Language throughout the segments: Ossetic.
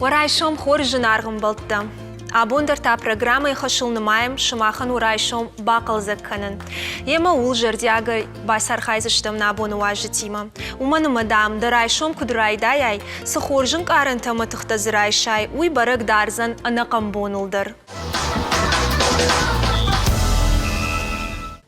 Уӕ райсом хорз зынаргъ ӕмбӕлттӕ! Абон дӕр та программӕйы хӕсыл нымайӕм сымахӕн уӕ райсом бахъӕлдзӕг кӕнын. Йемӕ ууыл зӕрдиагӕй бацархайдзыстӕм нӕ абоны уазджытимӕ. Уымӕн ӕмӕ, дам, дӕ райсом куыд райдайай, цы хорз ӕнкъарӕнтӕ ӕмӕ тыхтӕ дзы райсай, уый бӕрӕг дардзӕн ӕнӕхъӕн боныл дӕр.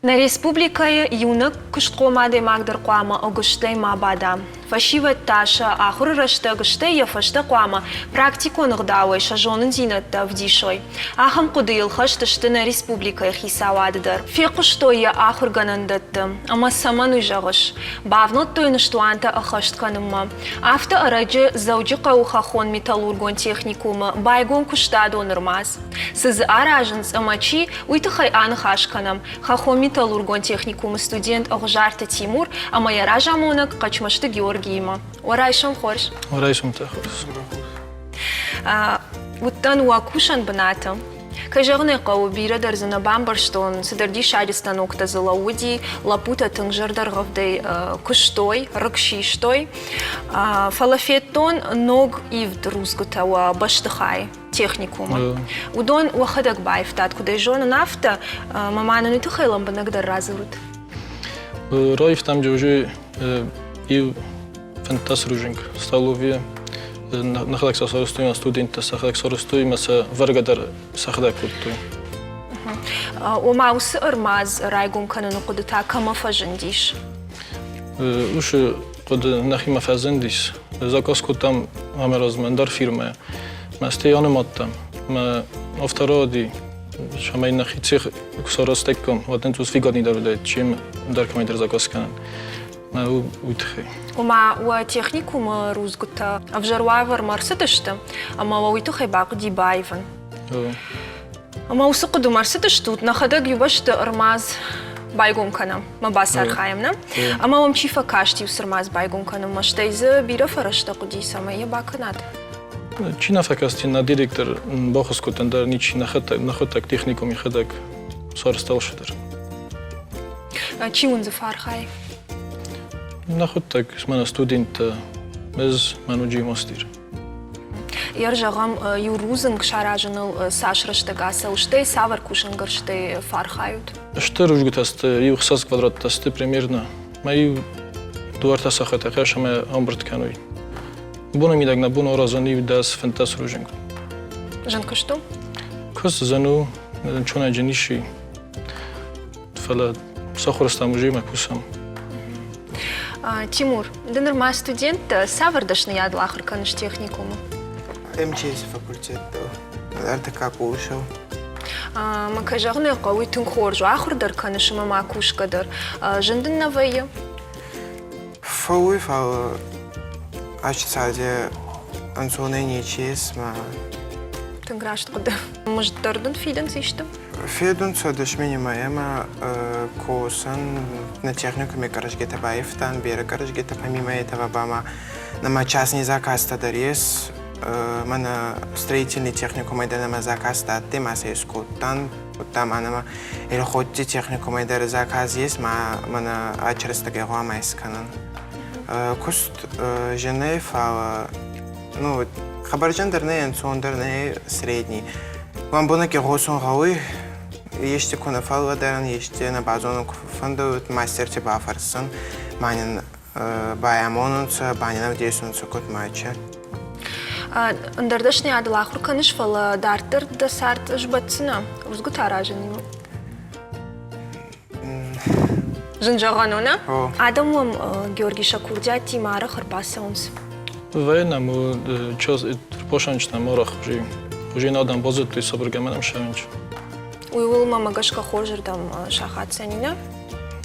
Нӕ республикӕйы иунӕг куыстхъом адӕймаг дӕр хъуамӕ ӕгуыстӕй ма бада. Фӕсивӕд та сӕ ахуыры рӕстӕг, стӕй йӕ фӕстӕ хъуамӕ практикон ӕгъдауӕй сӕ зонындзинӕдтӕ ӕвдисой. Ахӕм хъуыдыйыл хӕст сты нӕ республикӕйы хицауады дӕр. Фехъуыстой йӕ ахуыргӕнӕндӕтты. Ӕмӕ цӕмӕн уый зӕгъыс? Бавнӕлдтой ныстуантӕ ӕххӕст кӕнынмӕ. Афтӕ ӕрӕджы Дзӕуджыхъӕуы хӕххон-металлургон техникумы байгом куыстадон ӕрмадз. Цы дзы аразынц ӕмӕ чи, уый тыххӕй аныхас кӕнӕм хӕххон-металлургон техникумы студент Ӕгъуызарты Тимур ӕмӕ йӕ разамонӕг Хъӕчмӕзты Георгиимӕ. Уӕ райсом хорз! Уӕ райсомтӕ хорз! Уыдтӕн уӕ кусӕн бынаты. Кӕй зӕгъын ӕй хъӕуы, бирӕ дӕр дзы нӕ бамбӕрстон, цыдӕр диссаджы станоктӕ дзы лӕууыди, лӕппутӕ тынг зӕрдӕргъӕвдӕй куыстой, рыг систой. Фӕлӕ федтон ног ивд рудзгуытӕ уӕ бӕстыхайы техникумы. Уыдон уӕхӕдӕг баивтат, куыд ӕй зонын, афтӕ. Мӕ ма нын уый тыххӕй лӕмбынӕгдӕр радзурут. Раивтам уже иу 15 рудзынг столовые. Нӕхӕдӕг сӕ сарӕзтой, студенттӕ сӕхӕдӕг сарӕзтой ӕмӕ сӕ вӕргӕ дӕр сӕхӕдӕг кодтой. Ома уыцы ӕрмадз райгом кӕныны хъуыды та кӕмӕ фӕзындис? Уыцы хъуыды нӕхимӕ фӕзындис. Заказ кодтам ӕмӕ размӕ ӕндӕр фирмӕйӕ. Мӕ стӕй анымадтам. Мӕ афтӕ рауади, цӕмӕй нӕхи цех куы сарӕзтаиккам, уӕд нын цъус выгоднейдӕр уыдаид, чем ӕндӕр кӕмӕйдӕр заказ кӕнын. Уый тыххӕй. Ома уӕ техникумы рудзгуытӕ ӕвзӕр уавӕрмӕ ӕрцыдысты, ӕмӕ уӕ уый тыххӕй бахъуыди баивын. Ӕмӕ уыцы хъуыдымӕ ӕрцыдыстут, нӕхӕдӕг иу бӕсты ӕрмадз байгом кӕнӕм, мӕ бацархайӕм, нӕ? Ӕмӕ уӕм чи фӕкасти уыцы ӕрмадз байгом кӕнынмӕ, стӕй дзы бирӕ фӕрӕзтӕ хъуыди, цӕмӕй йӕ бакӕнат? Чи нӕ фӕкасти, нӕ директор баххуыс кодта, ӕндӕр ничи, нӕхуыдтӕг техникум йӕхӕдӕг сарӕзта алцыдӕр. Чи уын дзы фӕархайы? Нӕхуыдтӕг, мӕнӕ студенттӕ, ӕз, мӕн уыди мастер. Ер зӕгъӕм, иу рудзынг саразыныл цас рӕстӕг ацӕуы, стӕй цавӕр кусӕнгӕрзтӕй фӕархайут? Сты рудзгуытӕ сты, иу хсӕз квадраттӕ сты примерно. Мӕ иу дуӕртӕ сахатӕ хӕс ӕмӕ ӕмбырд кӕной. Боны мидӕг нӕ бон аразӕн иу дӕс, фынддӕс рудзынг. Зын куыст у? Куыст зын у, чонӕджы ницы. Фӕлӕ сахуырстам уже мӕ кусӕм. Тимур, ды нырма студент дӕ, цавӕр дӕсныйадыл ахуыр кӕныс техникумы? МЧС факультетты ӕртыккаг курсыл. Мӕ кӕй зӕгъын ӕй хъӕуы, тынг хорз у. Ахуыр дӕр кӕныс ӕмӕ ма кусгӕ дӕр. Зын дын нӕ вӕййы? Фӕуй, фал ачи царди ӕнцонӕй нечи ес, ма Тынг раст хъуыды. Мызд дӕр дын фидынц исты? Федунцӕ дӕсмини мӕйӕмӕ косӕн на техникуме къӕразгетӕ байивтан, берӕ къӕразгетӕ помимо этого ба ма нӕмӕ частный заказтӕ дӕр ес. Мӕнӕ строительный техникумӕй дӕр нӕмӕ заказтӕ адтӕй, ма сӕ искодтан. Удта ма нӕмӕ Эльхотти техникумӕй дӕр заказ ес, ма мӕнӕ ачрӕстӕгӕй гъуамӕ искӕнӕн. Куст зин ӕй, фал ну, хъӕбӕрджын дӕр нӕй, ӕнцондӕр нӕй, средний. Лӕмбунӕг игъосун гъӕуй, ести ку нӕ фӕллӕдӕрӕн, ести нӕ базонун ку фӕффӕндуй, мастерти бафӕрсӕн, ма нин байамонунцӕ, ба нин ӕвдесунцӕ, куд мачи. Ӕндӕр дӕсныйадыл ахуыр кӕныс, фӕлӕ дарддӕр дӕ цард сбӕтдзынӕ рудзгуытӕ аразынимӕ? Зын зӕгъӕн у, нӕ? Адӕм уӕм, Георгий, сӕ курдиаттимӕ арӕх ӕрбацӕуынц? Вӕйнӕм рпошанчнӕм арӕх уже. Уже адӕм базыдтой сабыргӕ мӕнӕм сӕвынч. Уый уыл мӕмӕ гӕсгӕ хорзырдӕм сахатдзӕни, нӕ?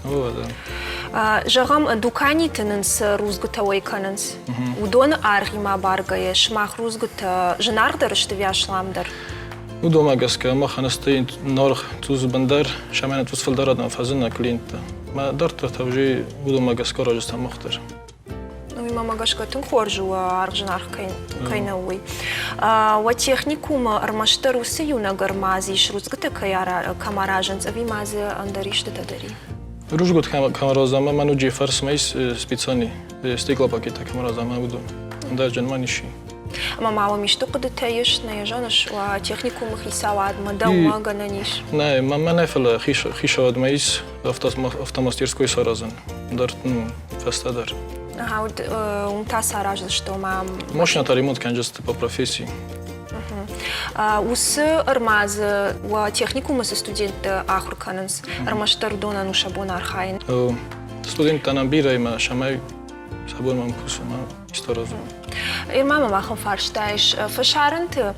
О, да. Зӕгъӕм, дуканиты нын цы рудзгуытӕ уӕй кӕнынц, уыдоны аргъимӕ баргӕйӕ сымах рудзгуытӕ зынаргъдӕр сты ӕви асламдӕр? Уыдонмӕ гӕсгӕ махӕн сты наргъ цъус бындӕр, сӕмӕн цъус фылдӕр адӕм фӕзына клиенттӕ. Мӕ дарддӕр та уже уыдонмӕ гӕсгӕ аразыстӕм мах дӕр. Уый мӕмӕ гӕсгӕ тынг хорз у, аргъ зынаргъ кӕй нӕу, уый. Уӕ техникумы ӕрмӕстдӕр уыцы иунӕг ӕрмадз ис, рудзгуытӕ кӕй кӕм аразынц, ӕви ма дзы ӕндӕр истытӕ дӕр и? Рудзгуыт кӕм аразӕм, ӕмӕ ноджы фӕрсмӕ ис специальный стеклопакеттӕ кӕм аразӕм, уыдон. Ӕндӕр джын ма ничи. Ӕмӕ ма уӕм исты хъуыдытӕ ис, нӕ йӕ зоныс, уӕ техникумы хицауадмӕ, дӕумӕ гӕнӕн ис? Нӕ, мӕнмӕ нӕ, фӕлӕ хицауадмӕ ис автомастерской саразын дӕр, ну, фӕстӕдӕр. Ага, вот уым та цы араздзысты, ома... Машинӕтӕ ремонт кӕнджысты по профессии. Уыцы ӕрмадзы уӕ техникумы цы студенттӕ ахуыр кӕнынц, ӕрмӕстдӕр уыдонӕн у сӕ бон архайын? Студенттӕ нӕм бирӕ ӕмӕ сӕмӕй сӕ бон мӕм кусын исты аразын. Ирма мӕм ахӕм фарста ис. Фӕсарӕнты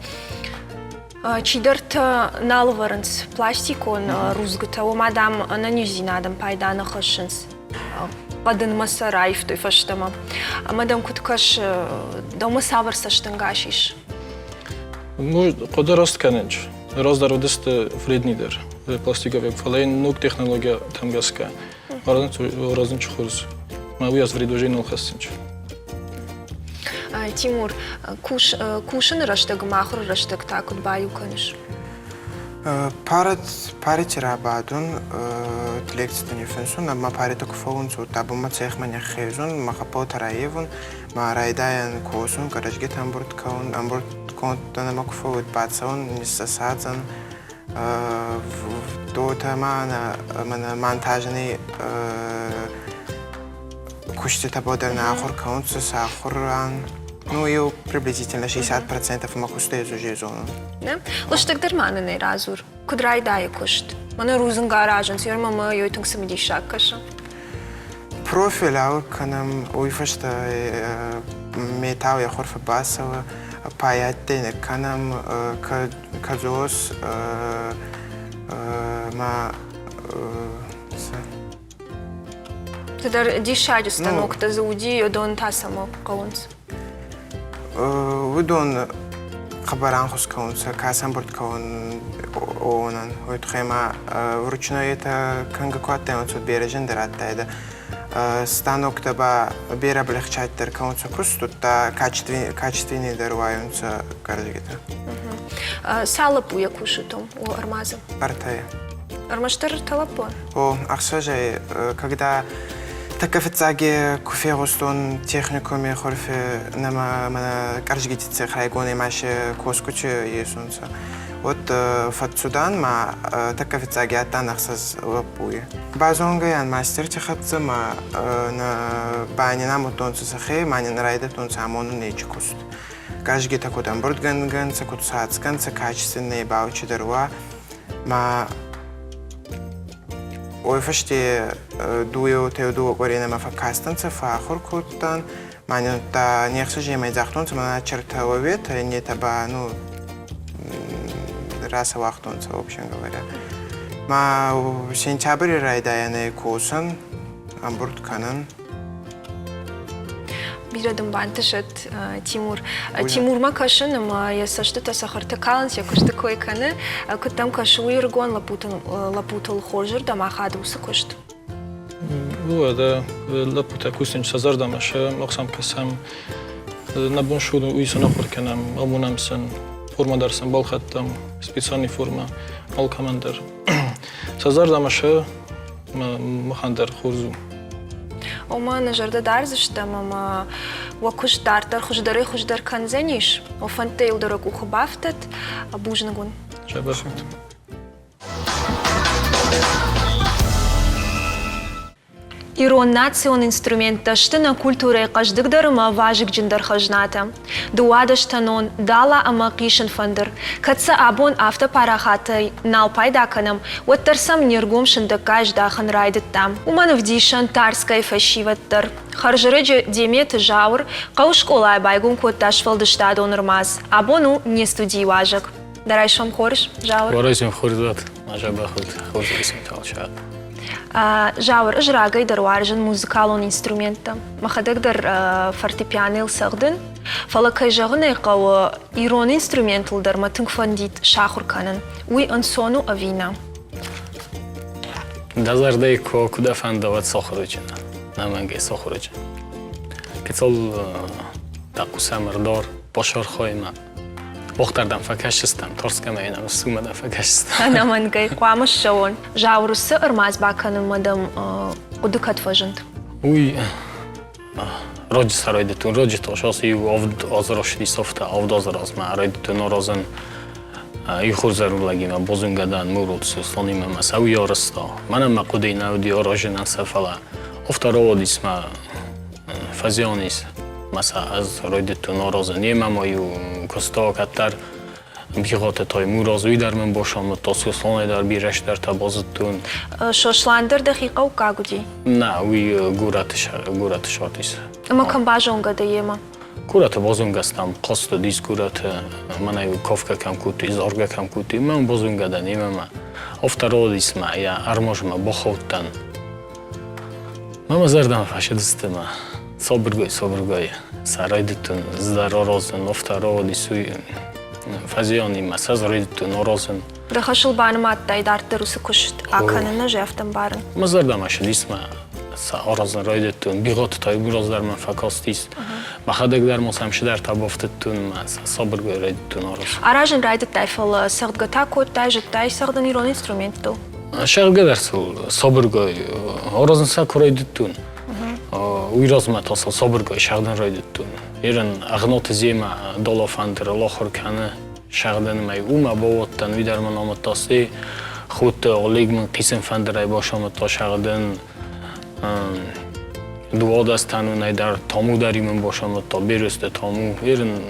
чидӕртӕ нал ӕвӕрынц пластикон рудзгуытӕ, уымӕ, дам, ӕнӕниздзинадӕн пайда нӕ хӕссынц. Хъӕдынмӕ сӕ раивтой фӕстӕмӕ. Ӕмӕ дӕм куыд кӕсы, дӕумӕ цавӕр цӕстӕнгас ис? Ну, хъуыды раст кӕнынч. Раздӕр уыдысты вредныйдӕр пластиковый, фӕлӕ йын ног технологиятӕм гӕсгӕ аразынч хорз. Мӕ уый аз вредожей нал хӕссынч. Тимур, кусыны рӕстӕг ӕмӕ ахуыры рӕстӕг та куыд баиу кӕныс? Парити рабадун, лекцитӕ ниффинсун, ӕма паритӕ ку фӕуунцӕ, удта бунмӕ цехмӕ ниххезун, мӕ хъӕппӕлтӕ раййевун, ма райдайӕн косун, къӕрӕзгитӕ ӕмбурд кӕнун, ӕмбурдгондтӕ нӕмӕ ку фӕууид, бацӕун, ниссӕсадзӕн, дотӕ ма мӕнӕ монтажный куыстытӕ дӕр нӕ ахуыр кӕнунцӕ сӕ ахуырӕн. Ну, еу приблизительно 60% мӕ куыстӕй уже зонун. Не? Лыстӕгдӕр ма нын ӕй радзур. Куыд райдайы куыст? Мӕнӕ рудзынг аразынц, ермӕ мӕ ёй тынг цымыдисаг кӕсы. Профиль алыг кӕнӕм, уый фӕстӕ металл йӕ хурфы бацӕуы, паяттӕй ныккӕнӕм, кӕдзос ма Цыдӕр диссаджы станоктӕ дзы уыди, уыдон та цӕмӕ хъӕуынц? Уыдон хъӕбӕр ӕнхус кӕнунцӕ, ка сӕмбурд кӕнун уонӕн. Уой туххӕй ма вручной етӕ кӕнгӕ ку адтайуонцӕ, берӕ зиндӕр адтайдӕ. Станоктӕ ба берӕ облегчать дӕр кӕнунцӕ куст, удта качественней дӕр уайунцӕ гӕрзгитӕ. Цал лӕппуйӕ кусут у ӕрмадзы? Ӕртӕйы. Ӕрмӕстдӕр ӕртӕ лӕппуйы? О, ӕхсӕзӕй, когда тӕккӕ фиццаги ку фегъустон техникуми хурфи нӕмӕ мӕнӕ къӕрзгити цех райгонӕй ма се косгути есунцӕ. Вот фӕццудан ма тӕккӕ фиццаги адтан ӕхсӕз лӕппуйи. Базонгӕ ан мастерти хӕццӕ ма нӕ ба нин амудтонцӕ сӕхе, ма нин райдӕдтонцӕ амонун нечи куст. Къӕзгитӕ куд ӕмбурдгӕнгӕ нцӕ, куд садзгӕ нцӕ, качественнӕй баучидӕр уа, ма уой фӕсте дуеутӕ дууӕ къуӕренемӕ фӕккастӕнцӕ, фӕахур кодтан. Ма нин удта не хсӕземӕй загътонцӕ, мӕнӕ чертӕ уӕветӕ, иннетӕ ба, ну, рацӕуагътонцӕ, общем говоря. Ма сентябри райдайӕнӕй косӕн, ӕмбурд кӕнӕн. Бирӕ дын бантысӕд, Тимур. Тимурмӕ кӕсын ӕмӕ йӕ цӕстытӕ цӕхӕртӕ калынц, йӕ куысты кой кӕны. Куыд дӕм кӕсы, уый ӕрыгон лӕппутыл хорзырдӕм ахады уыцы куыст? Уӕдӕ лӕппутӕ кусынц сӕ зӕрдӕмӕ, сӕ мах сӕм кӕсӕм. Нӕ бон шу уый сын ахуыр кӕнӕм, амонӕм сын, формӕ дӕр сын балхӕдтам, специальный формӕ алкӕмӕн дӕр. Сӕ зӕрдӕмӕ сӕ махӕн дӕр хорз у. Ома нӕ зӕрдӕ дардзыстӕм ӕмӕ уӕ куыст дарддӕр хуыздӕрӕй-хуыздӕр кӕндзӕнис, уӕ фӕндтӕ йыл дӕр уӕ къухы бафтӕд. Бузныг уын. Сӕбӕрсут. Ирон национ инструменттӕ сты нӕ культурӕйы хъӕздыгдӕр ӕмӕ вазыгджындӕр хӕзнатӕ. Дыууадӕстӕнон, дала ӕмӕ хъисын фӕндыр. Кӕд сӕ абон афтӕ парахатӕй нал пайда кӕнӕм, уӕддӕр сӕм не ргом сындӕггай здахын райдыдтам. Уымӕн ӕвдисӕн Тарскӕйы фӕсивӕд дӕр. Хӕрзӕрӕджы Деметы Зауыр хъӕуы скъолайы байгом кодта сфӕлдыстадон ӕрмадз. Абон у не студийы уазӕг. Дӕ райсом хорз, Зауыр. Райсом хорз уат, мӕ зӕрдӕ хорз, хорз райсом талчат. Зауыр, ӕз рагӕй дӕр уарзын музыкалон инструменттӕ. Мӕхӕдӕг дӕр фортепианойыл цӕгъдын. Фӕлӕ, кӕй зӕгъын ӕй хъӕуы, ирон инструментыл дӕр мӕ тынг фӕндид сахуыр кӕнын. Уый ӕнцон у ӕви нӕ? Дӕ зӕрдӕйы куы дӕ фӕнда, уӕд сахуырыджын. Нӕмӕнгӕй сахуырыджын. Кӕцыл дӕ хъусӕм ӕрдар, басархаймӕ. Охтӕрдӕм фӕкӕсдзыстӕм, тӕрсгӕ мӕ йын ӕмӕ дӕм фӕкӕсдзыстӕм. Ӕнӕмӕнгӕй хъуамӕ ссӕуон. Зауырысы ӕрмадз бакӕнынмӕ дӕм хъуыды кӕд фӕзынд? Уый Раджы сӕ райдыдтон, раджы та ацы иу авд азы рацыди сӕфтӕ, авд азы размӕ райдыдтон аразын иу хорз ӕрвылӕгимӕ базонгӕ дӕн Мураты Сосланимӕ мӕ сӕ уый арӕзта. Мӕнӕн мӕ хъуыдыйы нӕ уыди аразынӕн сӕ, фӕлӕ афтӕ рауадис мӕ фӕзиан ис. Мӕ сӕ ӕз райдыдтон аразын. Йемӕ ма иу куыста кӕддӕр Бигъаты Таймураз, уый дӕр мын бацамыдта, Сосланӕй дӕр бирӕ цыдӕртӕ базыдтон. Сослан дӕр дӕхи хъӕуккаг уыди? Нӕ, уый горӕты горӕты сатис. Ӕмӕ кӕм базонгӕ дӕ йемӕ? Горӕты базонгӕ стӕм, хъазт уыдис горӕты, мӕнӕ кафгӕ кӕм кодтой, заргӕ кӕм кодтой, мӕ базонгӕ дӕн йемӕ мӕ. Афтӕ рауадис мӕ, йӕ ӕрмазмӕ бахаудтӕн. Мӕ мӕ зӕрдӕмӕ фӕцыдысты мӕ сабыргай, сабыргай сӕ райдыдтон цыдӕр аразын, афтӕ рауадис уый фӕзианимӕ сӕ райдыдтон аразын. Дӕ хӕсыл банымадтай дарддӕр уыцы куыст акӕнын, ӕз афтӕ ӕмбарын. Мӕ зӕрдӕмӕ цыдис мӕ сӕ аразын райдыдтон. Бигъаты Таймураз дӕр мӕм фӕкастис. Мӕхӕдӕг дӕр ма сӕм цыдӕртӕ бафтыдтон мӕ сӕ сабыргай райдыдтон аразын. Аразын райдыдтай, фӕлӕ цӕгъдгӕ та кодтай, зыдтай цӕгъдын ирон инструменттыл? Сӕгъгӕ дӕр сыл сабыргай аразын сӕ куы райдыдтон, уый размӕ та сыл сабыргай сӕгъдын райдыдтон. Ерын Ӕгънаты Земӕ далафӕндырыл ахуыр кӕны сӕгъдынмӕ. Уымӕ бауадтӕн, уый дӕр мын амыдта се худты Олег мын хъисын фӕндырӕй бацамыдта сӕгъдын. Дыууадӕстӕнонӕй дӕр Таму дӕр мын бацамыдта, Берозты Таму. Ерын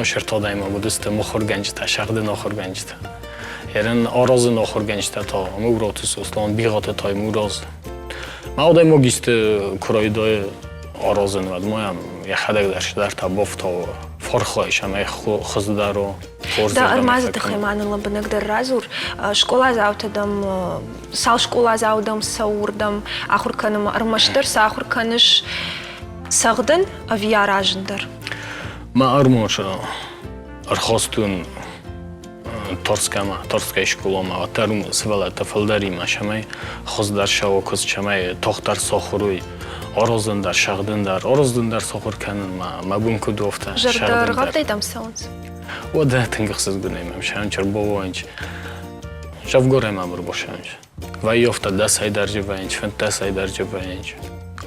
ӕфсӕртадӕймаг уыдысты мыхуыргӕнджытӕ, сӕгъдын ахуыргӕнджытӕ. Ерын аразын ахуыргӕнджытӕ та Мугроты Сослан, Бигъаты Таймураз. Мӕ адӕймаг исты куы райдайы аразын, уӕд ма йӕм йӕхӕдӕг дӕр цыдӕртӕ бафтауы, фӕрхайс ӕмӕ хуыздӕр у. Дӕ ӕрмадзы тыххӕй ма нын лӕмбынӕгдӕр радзур. Скъоладзаутӕ дӕм, цал скъоладзау дӕм цӕуы уырдӕм ахуыр кӕнынмӕ? Ӕрмӕстдӕр цы ахуыр кӕныс цӕгъдын ӕви аразын дӕр? Мӕ ӕрмӕст ӕрхастон Торскӕмӕ, Торскӕй скъоламӕ, уӕддӕр сывӕллӕттӕ фылдӕримӕ, цӕмӕй хуыздӕр сӕуа куыст, цӕмӕй тохтӕр сахуыр уой, аразын дӕр, сӕгъдын дӕр, аразын дӕр сахуыр кӕнын мӕ, мӕ бон куыд у, афтӕ. Зӕрдӕргъӕвдӕй дӕм цӕуынц? Уӕдӕ тынг ӕхсызгонӕй мӕм сӕнч ӕрбауайынц. Зӕвгорӕй мӕм ӕрбасӕнч. Вӕййы афтӕ дӕсӕй дӕр вӕййынц, фынддӕсӕй дӕр вӕййынц.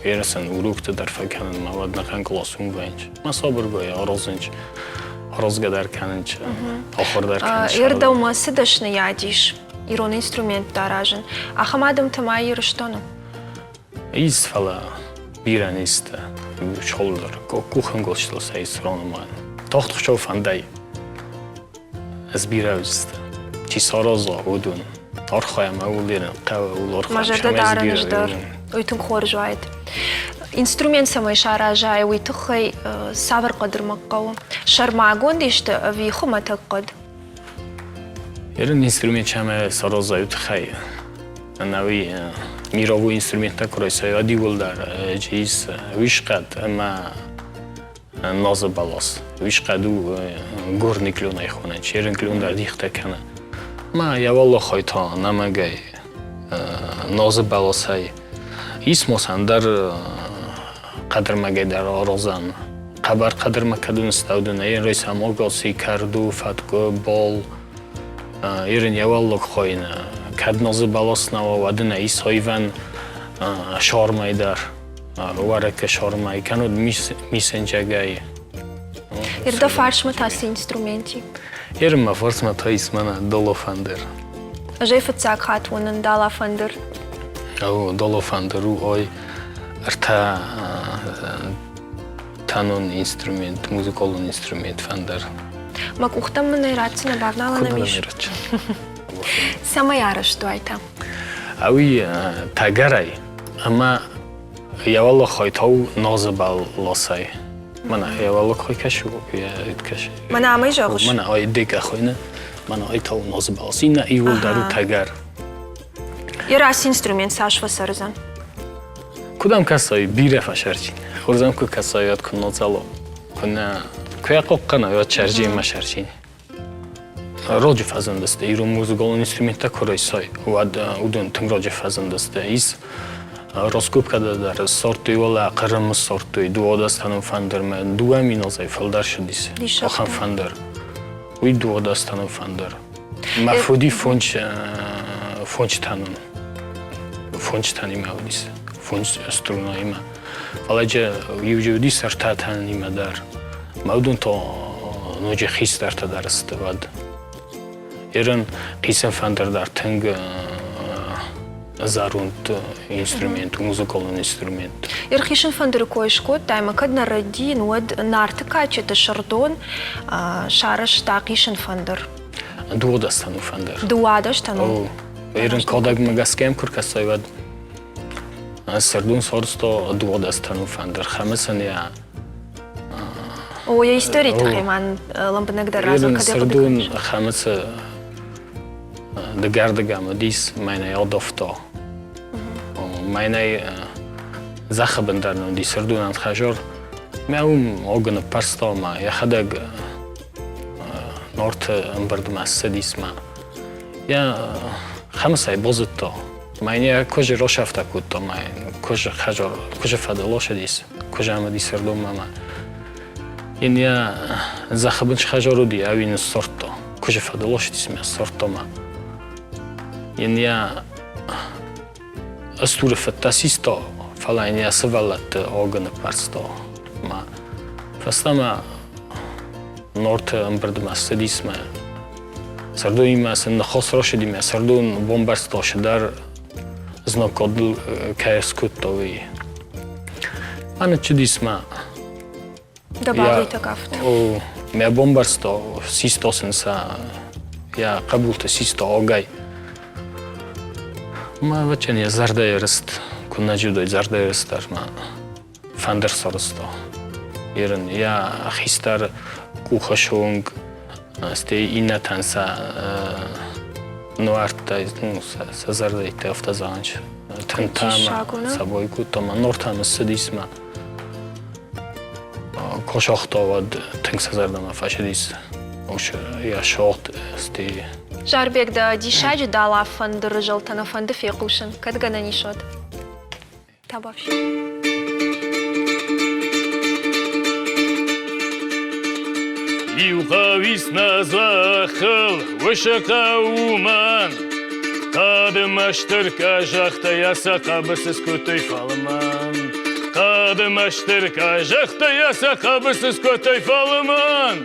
Ерысӕн урокты дӕр фӕкӕнынмӕ, уӕд нӕхъӕн кълас уым вӕййынц. Мӕ сабыргай аразынц, аразгӕ дӕр кӕнынц, ахуыр дӕр кӕнынц. Ир дӕумӕ цы дӕсныйад ис ирон инструменттӕ аразын, ахӕм адӕмтӕ ма Ирыстоны? Ис, фӕлӕ бирӕ низтӕ чолдӕр, къухӕнгуылстыл сӕ ис ронымайын. Тагъд Хуыцау фӕндӕй Ӕз бирӕ уыдысты. Чи сараза, уыдон. Архайӕм ӕуыл ерын хъӕуы, ӕуыл архайӕм. Мӕ зӕрдӕ дарын ӕз дӕр. Уый тынг хорз уаид. Инструмент цӕмӕй саразай, уый тыххӕй цавӕр хъӕдырмӕг хъӕуы? Сӕрмагонд исты ӕви хуымӕтӕг хъӕд? Ерын инструмент цӕмӕй саразай, уый тыххӕй ӕнӕуи мировой инструменттӕ куы райсай, уӕд иууылдӕр ис уисхъӕд ӕмӕ назы бӕлас. Уисхъӕд у горный клёнӕй хонӕн, черын клён дӕр дихтӕ кӕны. Ма йӕ уӕллӕхӕй та нӕмӕгӕй назы бӕласӕй ис ма ӕндӕр хъӕдырмӕгӕй дӕр аразӕн. Хъӕбӕр хъӕдырмӕ кӕд ставдын, ӕй райсам агаци, кӕрдо, фӕткъуы, бал. Ерын йӕ уӕллаг хайын кӕд назы бӕлас нӕ уа, уӕд ын ӕй исайвӕн шармӕй дӕр. Уӕрыккы сормӕй, кӕннод мисенджагӕй. Ирдӕ фарсмӕ та цы инструменти? Ермӕ фарсмӕ та ис мӕнӕ долофӕндыр. Ӕз ӕй фыццаг хатт уынын далафӕндыр. О, долофӕндыр у ой ӕртӕ тӕнон инструмент, музыкалон инструмент фӕндыр. Мӕ къухтӕм мын ӕй ратдзынӕ, бавналӕн ӕм ис? Цӕмӕй арӕзт уай та? Ӕви тӕгӕрӕй ӕмӕ йӕ уӕллӕххой тау нозыбӕл лосай. Мӕнӕ йӕ уӕллӕххой кӕсы, кӕсы. Мӕнӕ амӕй зӕгъыс? Мӕнӕ ай декӕ хойны, мӕнӕ ай тау нозыбӕл. Иннӕ иууылдӕр у тӕгӕр. Йӕ раст инструмент цас фӕцӕрдзӕн? Куыд ӕм кӕсай, бирӕ фӕсӕрджи. Хорз ӕм куы кӕсай, уӕд куы ноцӕло. Куы нӕ, куы йӕ хъохъхъӕна, уӕд сӕрджи ӕмӕ сӕрджи. Раджы фӕзындысты ирон музыкалон инструменттӕ куы райсай, уӕд уыдон тынг раджы фӕзындысты. Ис раскопкӕтӕ дӕр ссардтой, уӕлӕ Хъырымы ссардтой дыууадӕстӕнон фӕндырмӕ дыууӕ миназӕй фылдӕр сыдис ахӕм фӕндыр. Уый дыууадӕстӕнон фӕндыр. Мӕ фуди фончтӕнон фончтӕнимӕ уыдис, фондз струнаимӕ. Фӕлӕ иу уыдис ӕртӕтӕнимӕ дӕр. Мӕ уыдон та ноджы хистӕртӕ дӕр сты уӕд. Ерын хицӕн фӕндыр дӕр тынг зӕронд инструмент, музыкалон инструмент. Ирхисын фӕндыры кой скодтай ӕмӕ кӕд нӕ рӕдийын, уӕд Нарты кадджыты Сырдон сарӕзта хъисын фӕндыр. Дыууадӕстӕн у фӕндыр. Дыууадӕстӕн у? Ерын кадӕгмӕ гӕсгӕ йӕм куы ркӕсай, уӕд Сырдон сарӕзта дыууадӕстӕн у фӕндыр. Хӕмыцӕн йӕ О, йӕ историйы тыххӕй ма лӕмбынӕгдӕр радзур, кӕд Сырдон Хӕмыцы дыгӕрдыг ӕм уыдис, мӕнӕй адавта. Мӕнӕй зӕххы бын дӕр нӕ уыди Сырдонӕн хӕзар. Мӕ уым ог ныппӕрста мӕ йӕхӕдӕг Нарты ӕмбырдмӕ ссыдис мӕ йӕ Хӕмыцӕй базыдта. Мӕнӕ куызы росӕфтӕ кодта, мӕ куызы хӕзар, куызы фӕдыл осыдис, куызы ӕм уыди Сырдонмӕ мӕ йын йӕ зӕххы бын схӕзар уыди, ӕви ныссырдта. Куызы фӕдыл осыдис мӕ ссырдта мӕ йын йӕ ыстуры фӕдтӕ систа, фӕлӕ йын йӕ сывӕллӕтты агы ныппӕрста. Мӕ фӕстӕмӕ Нарты ӕмбырдмӕ ссыдис мӕ Сырдонимӕ сын ныхас рацыди мӕ Сырдон бамбӕрста, цыдӕр знаггадыл кӕй скодта, уый. Аныччыдис мӕ. Дӕ балгъитӕг афтӕ. О, мӕ бамбӕрста, систа сын сӕ йӕ хъӕбулты систа агӕй. Мӕ ӕвӕццӕгӕн йӕ зӕрдӕйы рыст, куы нӕ зыдой зӕрдӕйы рыст дӕр мӕ фӕндыр сарӕзта. Ерын йӕ хистӕр къухы сонг, стӕй иннӕтӕн сӕ нуӕрттӕ, ну, сӕ зӕрдӕйттӕ афтӕ зӕгъӕн тынтӕ ӕмӕ сӕ бой кодта ӕмӕ Нортӕм ссыдис мӕ куы сагъта, уӕд тынг сӕ зӕрдӕмӕ фӕцыдис йӕ сагъд, стӕй Зарбег, дӕ диссаджы дала фӕндыры зӕлтӕ нӕ фӕнды фехъусын, кӕд гӕнӕн ис, уӕд? Табафси. Иу хъӕуис нӕ зӕххыл, уышы хъӕумӕн, Хъӕды мӕстыр казахтӕ йӕ сӕ хъӕбысы скодтой фӕлмӕн. Хъӕды мӕстыр казахтӕ йӕ сӕ хъӕбысы скодтой фӕлмӕн.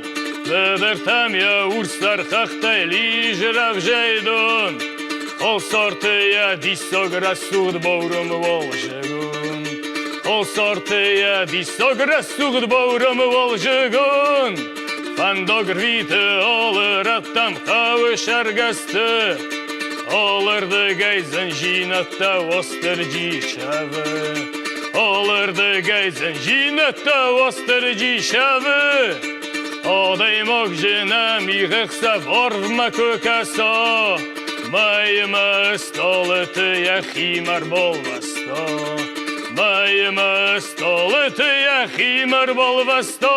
Быдыртӕм йӕ урсдӕр хӕхтӕй лизы рӕвзӕй дон. Холсорты йӕ диссаг рӕсугъд бауром уалзӕгон. Холсорты йӕ диссаг рӕсугъд бауром уалзӕгон. Фӕндаг рвиты алы рӕттӕм хъӕуы сӕргӕсты. Алырдыгӕй зынзинӕдтӕ Уастырджи сӕвы. Алырдыгӕй зынзинӕдтӕ Уастырджи сӕвы. Адӕймаг зына мигъы хсӕв арвмӕ куы кӕса, Мӕймӕ стъалыты йӕхимӕ рбалвӕста. Мӕймӕ стъалыты йӕхимӕ рбалвӕста.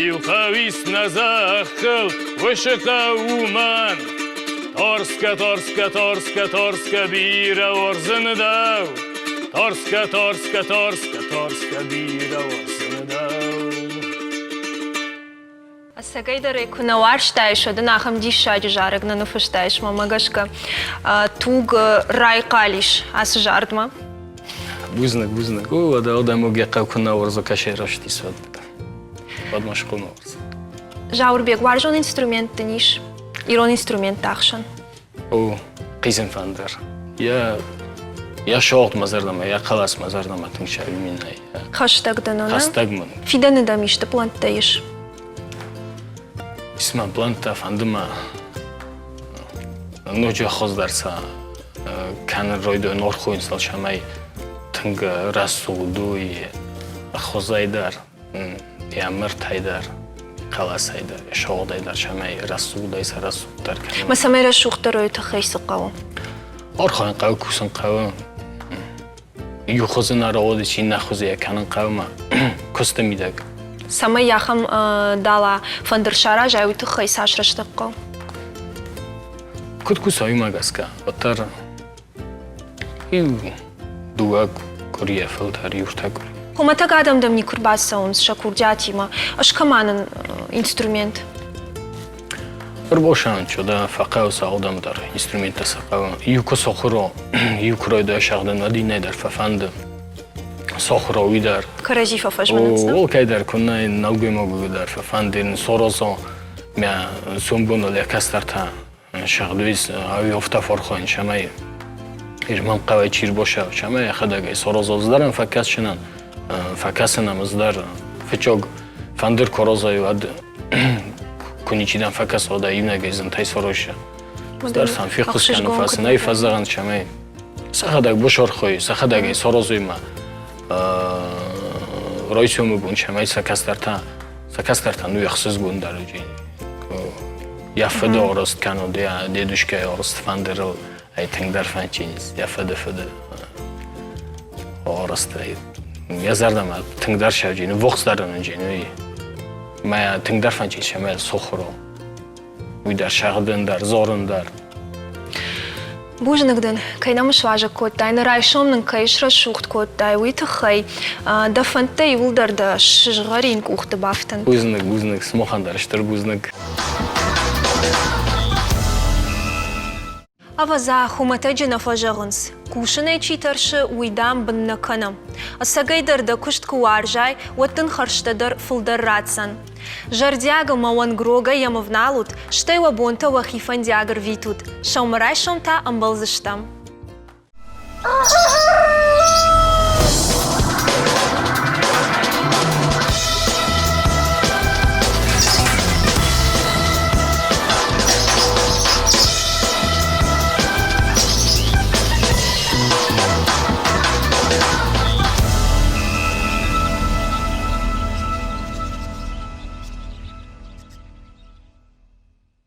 Иу хъӕуис нӕ зӕххыл, уышы хъӕу мӕн. Торскӕ, торскӕ, торскӕ, торскӕ, бирӕ уарзын дӕу. Торскӕ, торскӕ, торскӕ, торскӕ, бирӕ уарзын дӕу. Ӕцӕгӕйдӕр ӕй куы нӕ уарзтаис, уӕд ын ахӕм диссаджы зарӕг нӕ ныффыстаис, мӕнмӕ гӕсгӕ. Туг райхъал ис ацы зардмӕ. Бузныг, бузныг. О, уӕдӕ адӕмог йӕ хъӕу куы нӕ уарза, кӕсӕй рӕзтис, уӕд уӕд ма скъола уарза. Зауырбег, уарзон инструмент дын ис? Ирон инструментты ӕхсӕн? О, хъизын фӕндыр. Йӕ йӕ согъд мӕ зӕрдӕмӕ, йӕ хъӕлӕс мӕ зӕрдӕмӕ тынг цӕуы минӕй. Хӕстӕг дын у, нӕ? Хӕстӕг мын. Фидӕны дӕм исты плӕнттӕ ис? Ис мӕ плӕнттӕ, фӕнды мӕ ноджы хуыздӕр сӕ кӕнын райдайон ӕрхойын сыл, цӕмӕй тынг рӕсугъд уой хуызӕй дӕр. Йӕ мыртӕй дӕр, хъӕлӕсӕй дӕр, сыгъдӕй дӕр, цӕмӕй рӕсугъдӕй сӕ рӕсугъддӕр кӕной. Ма цӕмӕй рӕсугъддӕр уой тыххӕй цы хъӕуы? Архайын хъӕуы, кусын хъӕуы. Иу хуызы нӕ рауадис, иннӕ хуызы йӕ кӕнын хъӕуы мӕ куысты мидӕг. Цӕмӕй ахӕм дала фӕндыр саразай, уый тыххӕй цас рӕстӕг хъӕуы? Куыд куса, уымӕ гӕсгӕ. Уӕддӕр Иу дыууӕ къуырийӕ фылдӕр, иу ӕртӕ къуыри. Хуымӕтӕг адӕм дӕм никуы рбацӕуынц сӕ курдиатимӕ. Ӕз кӕмӕн инструмент? Ӕрбосӕнчо дӕ фӕхъӕуы сӕ адӕм дӕр, инструменттӕ сӕ хъӕуы. Иу куы сахуыр уа, иу куы райдайа сӕгъдын, уӕд иннӕ дӕр фӕфӕнды. Сохро уый дӕр. Кӕрӕдзи фӕфӕзмынц. Алкӕй дӕр куыннӕ нӕлгоймаг дӕр фӕфӕнды сорозо мӕ сомбоныл йӕ кӕстӕртӕ сӕгъдуйц ӕви офта форхойн, цӕмӕй ирман хъӕуӕй чи рбоса, цӕмӕй йӕхӕдӕг сорозо ӕз фӕкӕсынӕн, фӕкӕсынӕн ӕз дӕр фыццаг фӕндыр корозой, уӕд куы ничи дӕм фӕкӕса, уӕд иунӕгӕй зынтӕй сороза. Ӕз дӕр сӕм феххуыс кӕнын фӕцынӕй фӕзӕгъын, цӕмӕй сӕхӕдӕг босорхой, сӕхӕдӕгӕй сорозуймӕ райсомы бон, цӕмӕй сӕ кӕстӕртӕ сӕ кӕстӕртӕн уый ӕхсызгон дӕр уыди. Йӕ фыды арӕзт кӕнод, йӕ дедушкӕйы арӕзт фӕндырыл ӕй тынгдӕр фӕчинц, йӕ фыды фыды арӕзтӕй. Йӕ зӕрдӕмӕ тынгдӕр сӕвджи, ныввохсдӕр ын уыди, уый. Мӕ тынгдӕр фӕчинц ӕмӕ сохуро. Уый дӕр сӕгъдын дӕр, зорын дӕр. Бузныг дын, кӕй нӕм суазӕг кодтай, нӕ райсом нын кӕй срӕсугъд кодтай, уый тыххӕй. Дӕ фӕндтӕ иууылдӕр дӕ сызгъӕрин къухты бафтӕнт. Бузныг, бузныг, сымахӕн дӕр стыр бузныг. Ӕвӕдза, хуымӕтӕджы нӕ фӕзӕгъынц, кусынӕй чи тӕрсы, уый, дам, бын нӕ кӕны. Ӕцӕгӕйдӕр дӕ куыст куы уарзай, уӕд дын хӕрзтӕ дӕр фылдӕр ратдзӕн. Зӕрдиаг ӕмӕ уӕнгрогӕй йӕм ӕвналут, стӕй уӕ бонтӕ уӕхи фӕндиаг ӕрвитут. Сӕумӕрайсом та ӕмбӕлдзыстӕм.